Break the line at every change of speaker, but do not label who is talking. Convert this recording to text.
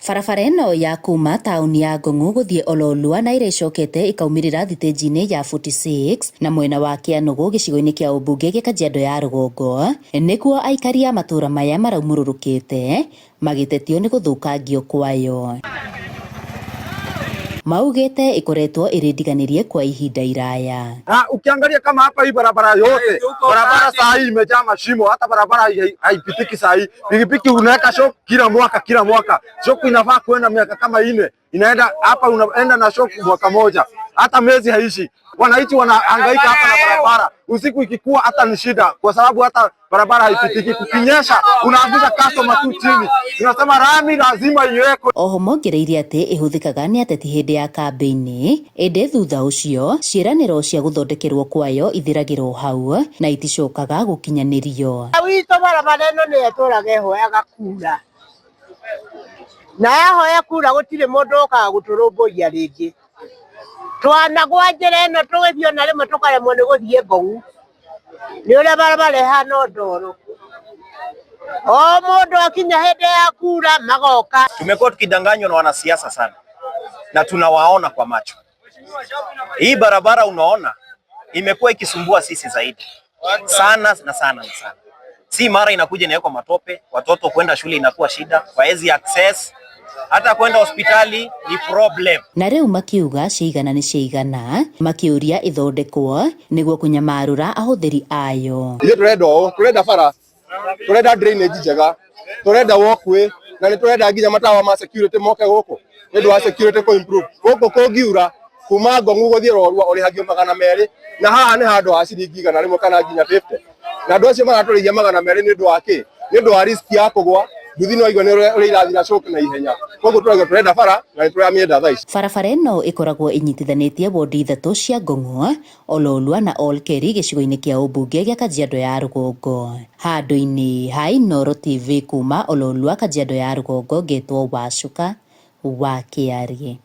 Barabara ĩno ya kuma taũni ya Ngong'u gũthiĩ Ololua na ĩrĩa ĩcokete ĩkaumĩrĩra thitĩnji-inĩ ya 46 na mwena wa Kĩanũgũ gĩcigo-inĩ kĩa ũmbunge gĩa Kajiado ya rũgongo nĩkuo aikari a matũra maya maraumũrũrũkĩte magĩtetio nĩ gũthũkangio kwayo. Maugĩte ĩkoretwo ĩrĩ ndiganĩrie kwa ihinda iraya.
Na ukiangalia kama hapa hii barabara yote, barabara saa hii imejaa mashimo, hata barabara haipitiki saa hii. Pikipiki unaweka shock kila mwaka kila mwaka, shock inafaa kuenda miaka kama ine, inaenda hapa, unaenda na shock mwaka moja, hata miezi haishi. Wananchi wanahangaika hapa na barabara, usiku ikikuwa hata ni shida, kwa sababu hata barabara haipitiki. Kukinyesha unaangusha customer tu chini. Tunasema rami lazima iwekwe.
Oho mongereire atĩ ĩhũthĩkaga nĩ ateti hĩndĩ ya kambĩini, ĩndĩ thutha ũcio ciĩranĩro cia gũthondekerwo kwayo ithiragĩrwo hau na iticokaga gũkinyanĩrio.
Witũ barabara ĩno nĩyo ĩtũraga ĩhoyaga kura, na yahoya kura gũtirĩ mũndũ ũkaga gũtũrũmbũiya rĩngĩ. Twanagwa njĩra ĩno tũgĩthiĩ ona rĩmwe tũkaremwo nĩ gũthiĩ Ngong'u nĩ ũrĩa barabara ĩhana ndoro. O mũndũ akinya hĩndĩ ya kura magoka.
Tumekuwa tukidanganywa na wanasiasa sana na tunawaona kwa macho. Hii barabara unaona imekuwa ikisumbua sisi zaidi sana na sana na sana. Si mara inakuja inawekwa matope, watoto kwenda shule inakuwa shida, waezi access, hata kwenda hospitali ni problem.
Na rĩu makiuga ciigana nĩ ciigana, makĩũria ĩthondekwo nĩguo kũnyamarũra ahũthĩri ayo.
Ithuĩ tũrenda ũũ, tũrenda bara, tũrenda drainage njega, tũrenda walkway na nĩ tũrenda nginya matawa ma security moke gũkũ nĩ ũndũ wa security kũ improve. Gũkũ kũngiura kuma Ngong'u gũthiĩ Rorua ũrĩhagio 200 na haha nĩ handũ ha ciringi 100 kana nginya 50, na andũ acio maratũrĩhia 200 nĩ ũndũ wa kĩ? Nĩ ũndũ wa risk ya kũgwa nduthi, no igua nĩ ũrĩa irathi na coke na ihenya. Koguo tũrauga tũrenda bara na nĩ tũramĩenda thaa ici.
Barabara ĩno ĩkoragwo ĩnyitithanĩtie wondi ithatũ cia Ngong'o, Ololua na Olkeri gĩcigo-inĩ kĩa ũmbunge gĩa Kajiado ya rũgongo. Handũ-inĩ ha Inooro TV kuma Ololua, Kajiado ya rũgongo, ngetwo Wacuka wa Kĩarie.